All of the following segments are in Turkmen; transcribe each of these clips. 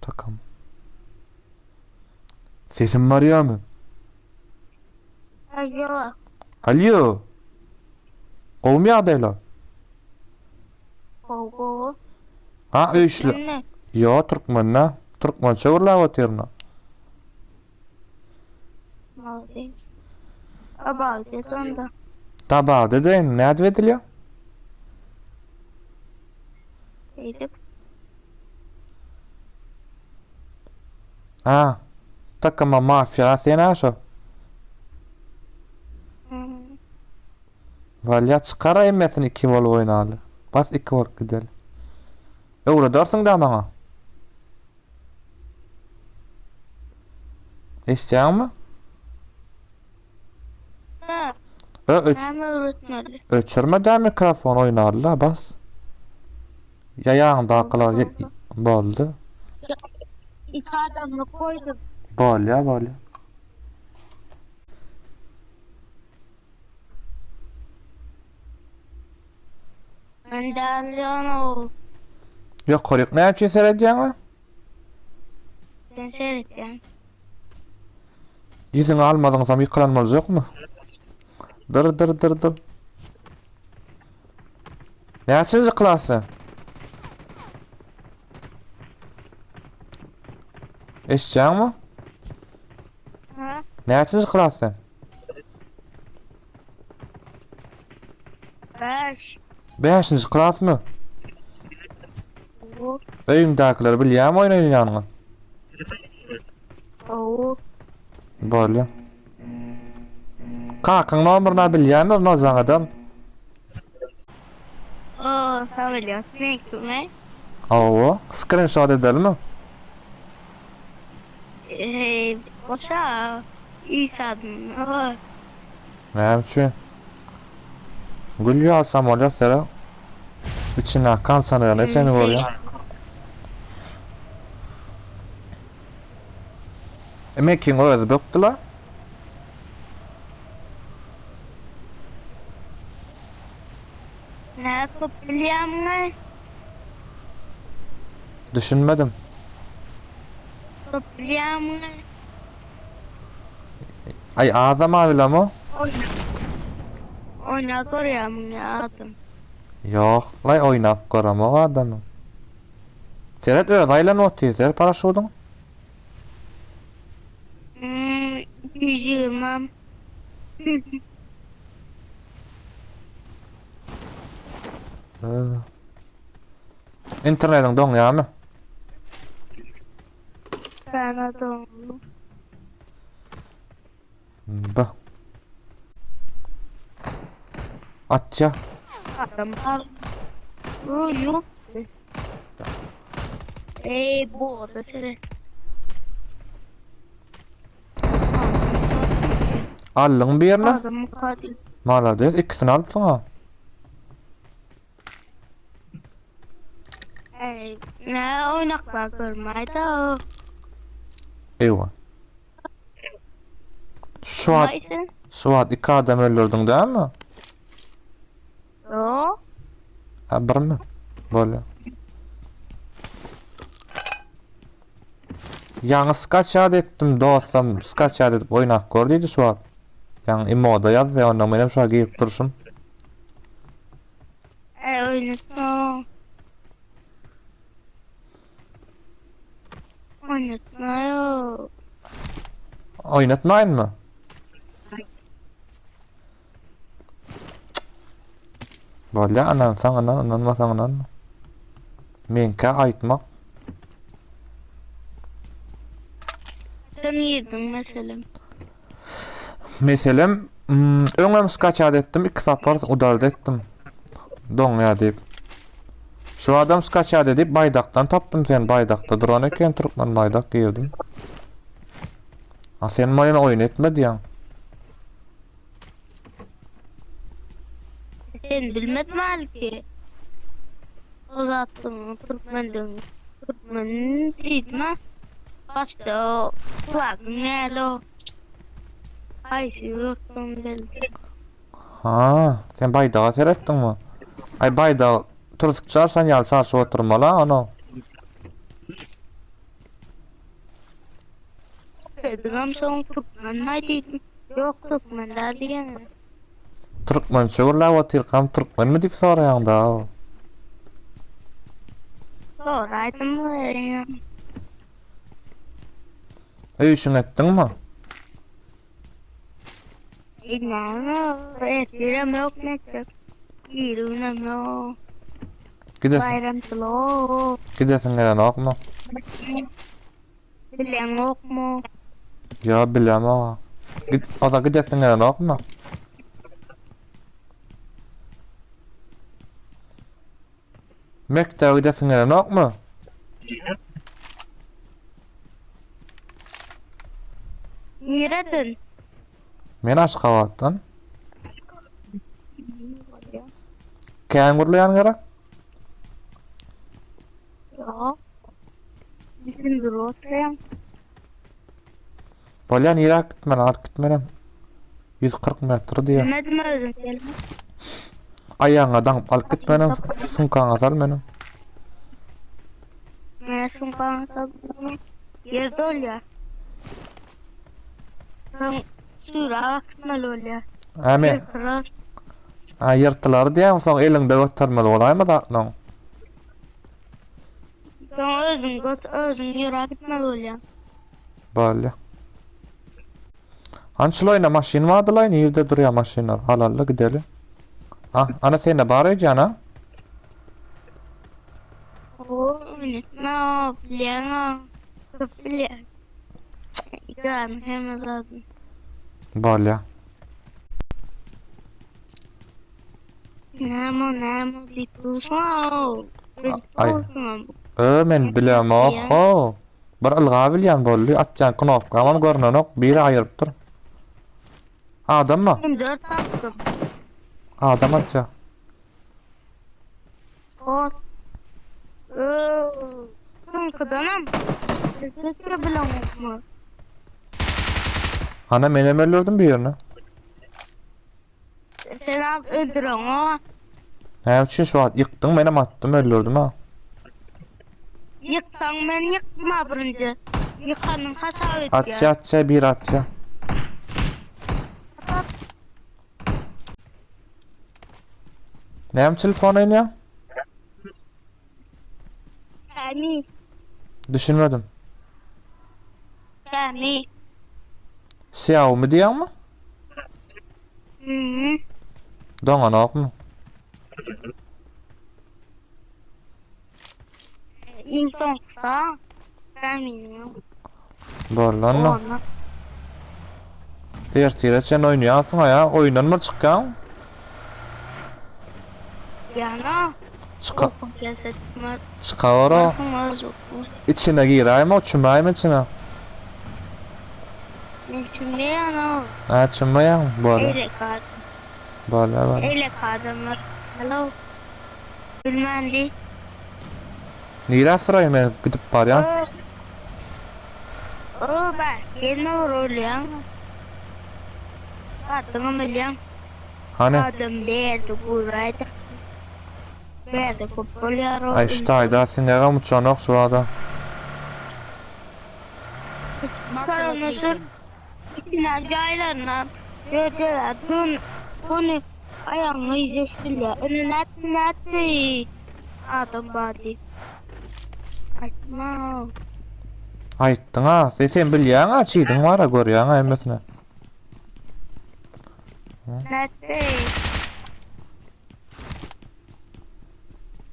Takam. Sesim barýarmy? Alo. Alýo. Gowumy ýagdaýlar? Gowy gowy. Ha öýşli. Türkmenmi? Ýo türkmende. Türkmençe gürläp otyryn. Malades. Abaget et onda. Dabawda edeýin. Nädip edilýär? Eýdip. Ha. Takama mafiýa sen ha şo. Hmm. Walýa çykar hemmesini iki bolup oýnaly. Bas iki bolup gideli. Öwredersiň da maňa. Eşitýäňmi? Ha. Ö, öç, Näme öwretmeli? öçürme dä mikrofon oýnaly da bas. Ýa ýanyňdakylar Boldy. boldy. Iki adamlyk goýdum. Bolýa bolýa. Men dälýän-ow. Ýokaryk näme üçin seredýäň-a? Sen seretýäň. Ýüzüňi almadyňsam ýykylan boljakmy? Dyr dyr dyr dyr. Näçinji klas sen? Eşitýäňmi? Ha? Näçinji klas sen? Bäş. Bäşinji klasmy? Ow. Öýüňdäkiler bilýärmi oýun oýnaýanyňy? Ow. Bolýa. Kakaň nomeryny bilýändir, no jaň ederin. Oo, samolýot meňkimi? Hawa, skrinşot edelimi? Eý, boşa iş adamlar. Näme üçin? Gül ýaly samolýot sere. Içindäki kondisionerine çenli görýän. Mekiň özi bökdüler. Nädip bilýäňmi? Düşünmedim. Köp bilýäňmi? Aý azam-a bilemok. Oýnap görýärmiň ýa adam? Ýok-laý oýnap göremok adamyň. Seret özi aýlanyp otyr ser paraşudyň. Hmm, 220. Internetiň doňýarmy? Sana doňdy. B. Atja. Adam bar. Ýok. Ey bu da sere. Aldyň birini. Adam katil. Malades ikisini alypsyň ha. Ey, ne oynaklar görmeýdi o. Eýwa. Şu wagt şu wagt iki adam öldürdiň dälmi? Ýok. Ha birmi? Bolýar. Ýaňy skaçat etdim dostum, skaçat edip oýnap gör diýdi şu wagt. Ýaňy imoda ýazdy, ondan menem şoňa girip durşum. Äý oýnatma. Oýnatma ýok. Oýnatmaýynmy? Bolýa ynansaň ynan, ynanmasaň ynanma. Meňkä aýtmak. Sen girdiň meselem. Meselem, mm, öňem skaçat etdim, iki sapar udalda etdim. Doňýa diýip. Şu adam skaçat edip baýdakdan tapdym sen baýdakda duran eken türkmen baýdak girdim. A sen maýyn oýun etme diýýäň. Sen bilmedim halki. O zatdygyňy, türkmendigiňi. Türkmen diýdim ha. Başda o flagyň näle o. Haýsy ýurtdugyny belli. Ha, sen baýdaga seretdiňmi? Aý baýdag türsük çarşan ýaly çarşyp oturmaly-a ony. Gepledigem soň türkmenmi diýdim. Ýok türkmen däl diýen. Türkmençe gürläp otyrkam türkmenmi diýip soraýaň da. Soraýdym welin. Öý işiňi etdiňmi? Näme ertirem ýok mekdep. Iriginem ýok. Gidesin, Baýramçylyk. gidesiň gelenokmy? Bileňokmy? Ýa bilemok. Git, oza gidesiň gelenokmy? Mekdebe gidesiň gelenokmy? Nireden? Men Aşgabatdan. Kän gürleýän gerek? Ýok. Düşündirip oturýan. Bolýa nirä gitmeli alyp gitmelem. 140 metr diýýär. Bilmedim özüm gelme. Aýagyňa daňyp alyp gitmelem, sumkaňa sal meni. Mene sumkaňa sal. Ýerde bolýar. Soň şura gitmeli bolýar. Ha men. Ha ýyrtylar diýýäň, soň eliňde götermeli bolaýma zatlaň. Soň özüň göt, özüň ýöräp gitmeli bolýaň. Bolýa. Hany şul oýna maşyn bardylaý, nirde durýar maşynlar? Alally gideli. Ah, ana sende bar öýdýän a? O, unutma, bilýäň-a. Köp bilýän. Ýa, hemme zadyny. Bolýa. Näme näme diýip dursuň-ow. Bilip Aý. dursuňam. Ö, men bilemok, ho. Bir ylga bilýän boldy, atýan knopkamam görnenok, biri aýyrypdyr. Adammy? Men 4 tapdym. Adam atýar. Ot. Ö, Soňkudanam. Erkekler bileňokmy? Ana menem öldürdüm birini. Sen al öldüreňok. Näme üçin şu wagt ýykdyň menem atdym öldürdüm ha. Ýyksaň men ýykdym ha birinji. Ýykanyň hasap edýär. Atça atça bir atça. Näme telefon oýnaýaň? Xiaomi. Düşünmedim. Xiaomi. Xiaomi diýýäňmi? Mhm. Doňanokmy? Iň soňkusy Xiaomi'niň. Boldy onda. Onda. Ertire çenli oýnaýarsyň aýa, oýundan bir çykýaň. Ýana. Çyka Open gelse çykmaz. Çykawara. Içine giräýme, çümäýme içine. Men çümmeýän o. Ha, çümmeýäň, bolýa. Eýlek adam. Bolýa, bolýa. Eýlek adamlar. Alo. Bilmän diý. Nirä süreýin men gidip barýan. O, bak, gelme bir ölýäň. Adyňam ölýäň. Hany? Adam berdi guraýdy. Berdi köp bolýar o. Aý şu taýda siňegem uçanok şu bada. Marked a location. Içine jaýlaryna berjeler. Dün göni aýagyňy ýeşdilýär. Ine nätdi nätdi adam bar diýip. Aýtma. Aýtdyň-a, sen sen bilýäň-a, çidiň bar-a, görýäň-a hemmesini. Nätdi?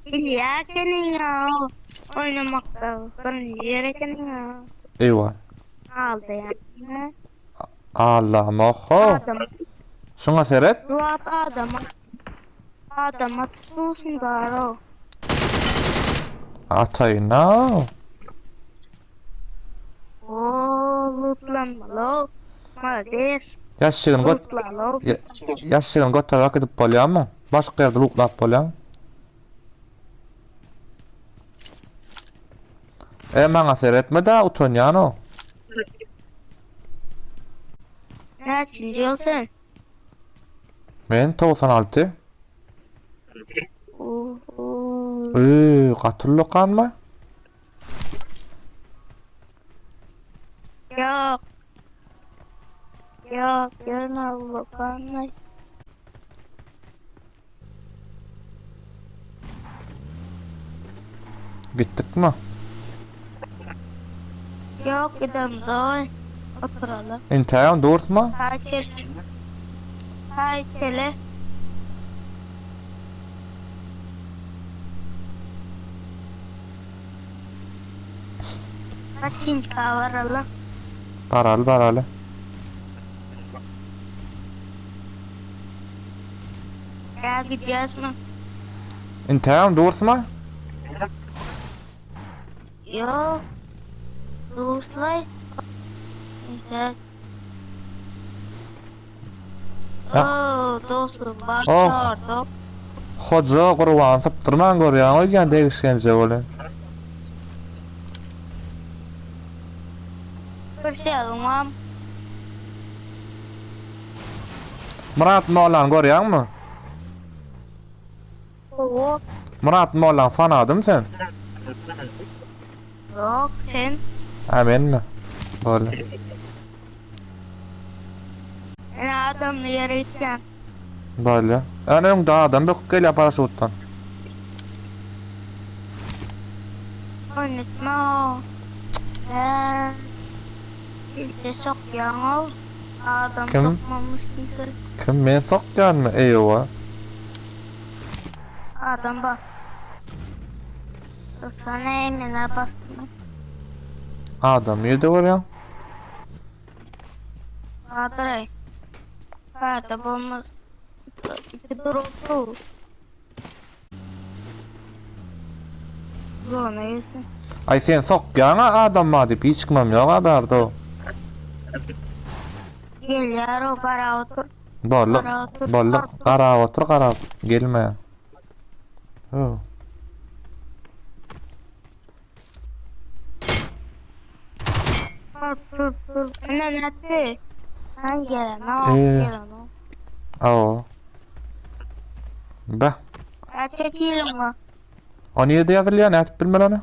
Bilýär ekeniň ýa oýnamakda birinji ýer ekeniň ýa. Eýwa. Aldaýan. Allahym oho. Adam. Şuňa seret. Wagt adama. Adama tutulsun garo. Ataýyna. Oo, lutlanmaly. Malades. Ýaşşygyny göt. Ýaşşygyny göterip gidip bolýarmy? Başga ýerde lutlap bolýar. E maňa seretme da utanýan o. Näçinji ýyl sen? Men 96. Eee, gaty ullakanmy? Ýok. Ýok, ýöne ullakanlaý. Gitdikmi? Ýok, gidemzoý. Oturaly. Intägem durusmy? Çaý içeli. Çaý içeli. Paçinka baraly. Baraly, baraly. Ýa gidýäsmi? Intägem durusmy? Ýok. Duslaý. Intäk. Oo, dostum, bak Oh. çağırdık. Hoja Gurbany sypdyrman görýäň öýdýän degişgenje welin. Bir şeýalyňam. Myrat mollany görýäňmi? Hawa. Myrat mollaň fanadymy sen? Ýok, sen. Ha menmi? Boldy. Men adamly ýere gitýän. Boldy. Ene öňde adam böküp gelýär paraşutdan. Oýnatma. Hä. Ilde sokýaň-ow. Adam Kim? sokmamyş diýse. Kim men sokýanmy? Eýwa. Adam bak. Soksana ey menä basdym. Adam nirde görýäň? Badyr. Bärde bolmaz. İki durup dur. Zona girsin. Aý sen sokýaň-a adam bar diýip hiç kimem ýog-a bärde o. Gelýär o gara otur. Boldy. Gara otur. Boldy. Garap otur garap. Gelme. Ho. Dur dur dur. Ne nätdi? Sen gelenok, Ee. gelenok. Aw. Be. Näçe kiliň bar? O nirede ýazylýar nädip bilmeli ony?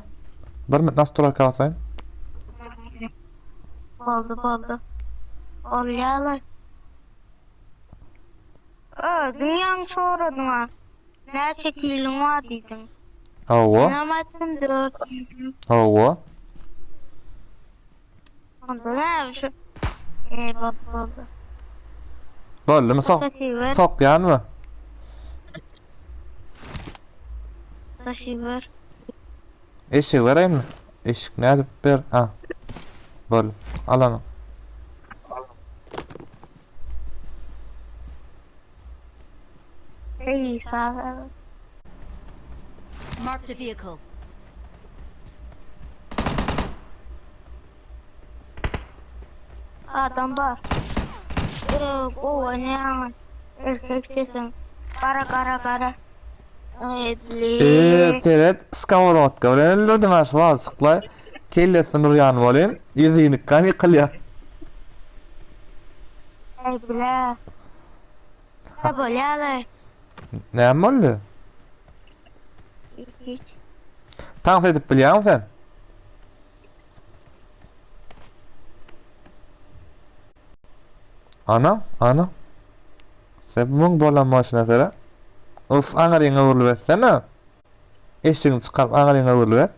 Bir minut nastroýka basaýyn. Boldy boldy. Bolýalar. Özüň ýaňy soradyň-a. Näçe kiliň bar diýdiň. Hawa. Menem aýtdym dört diýdim. Hawa. Onda näme şu? Eý boldy boldy. Boldumy sok? Daşyber. Sokýanmy? Daşyber. Eşik bereýinmi? Eşik nädip ber? Ha. Bol. Al ony. Eý sag ol. Marked a vehicle. Adam bar. Ee, gowy näme? Erkek sesin. Gara gara gara. Edli. Eee, seret, skowrodka bilen öldürdim ha şu balçykla. Kellesini urýan bolýan, ýüzüni kan ýykylýar. Ey bile. Ne bolýar? Näme boldy? Hiç. Tans edip bilýäňmi sen? Ana, ana. Sen muň bolan maşyna seret. Uf, aňryňa öwrülip etsene. Eşigiňi çykaryp aňryňa öwrülip et.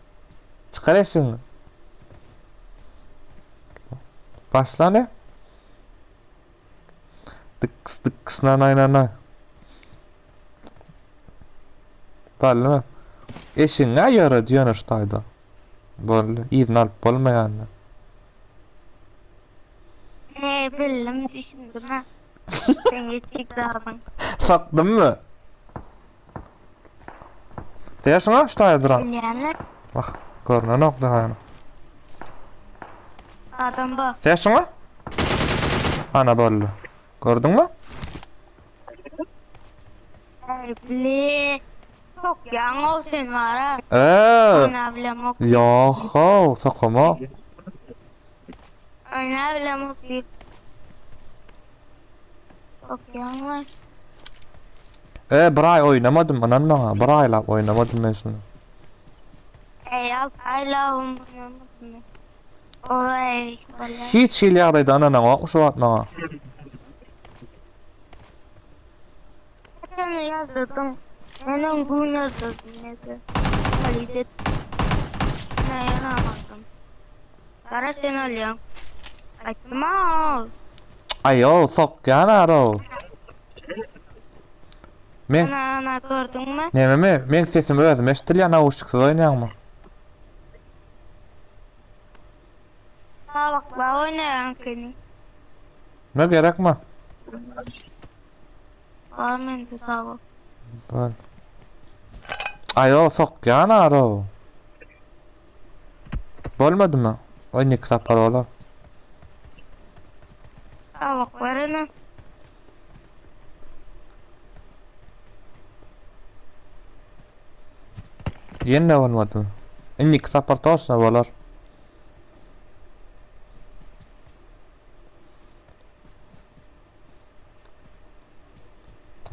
Çykar eşigiňi. Başla ne? Dıks dıks nanay nanay. Boldumy? Eşigiňe ýöredi ýöne şu taýda. Boldy. Yzyny alyp bolmaýandy. He bildim düşündim ha. Sen etjek zadyň. Sakdymmy? Sen şuňa şu taýda duran. Bilýänler. Bak, görnenok daha ýöne. Adam bak. Sen şuňa? Ana boldy. Gördüňmi? Bile. Çok ýaňy sen var ha. Eee. Oyna bilemok. Ýok, sokamok. Oyna bilemok diýip. Çok ýaňy. E, bir aý oýnamadym, ynan maňa. Bir aýlap oýnamadym men şuny. Ey al aýlawym oýnamadym. Oý, bolýar. Hiç hili ýagdaýda ynanaňokmy şu wagt maňa? Ýöne ýazdyrdyň. Menem gün ýazdyrdım nese. Valid et. Ne ýene almadym. Gara sen alýaň. Aýtdym a. Aýo, sokýan aro. Men Ana ana gördüňmi? Nememi? Meň sesim özüme eşidilýär nauşniksiz oýnaýaňmy? Tabakla oýnaýaňkyny. Ne gerekmi? Bar mende tabak. Bar. Aýo, sokýan aro. Bolmadymy? Oý nik sapar bolar. Tabak ber ene. Ýene bolmadymy? Indiki sapar toçna bolar.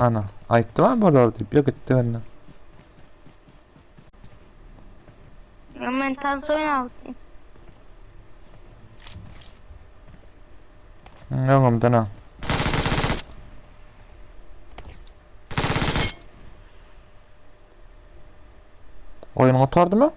Ana, aýtdym ha bolar diýip, ýok gitdi bende. Ya men tans oýnapdym. Öňümden ha. Oýun gutardymy?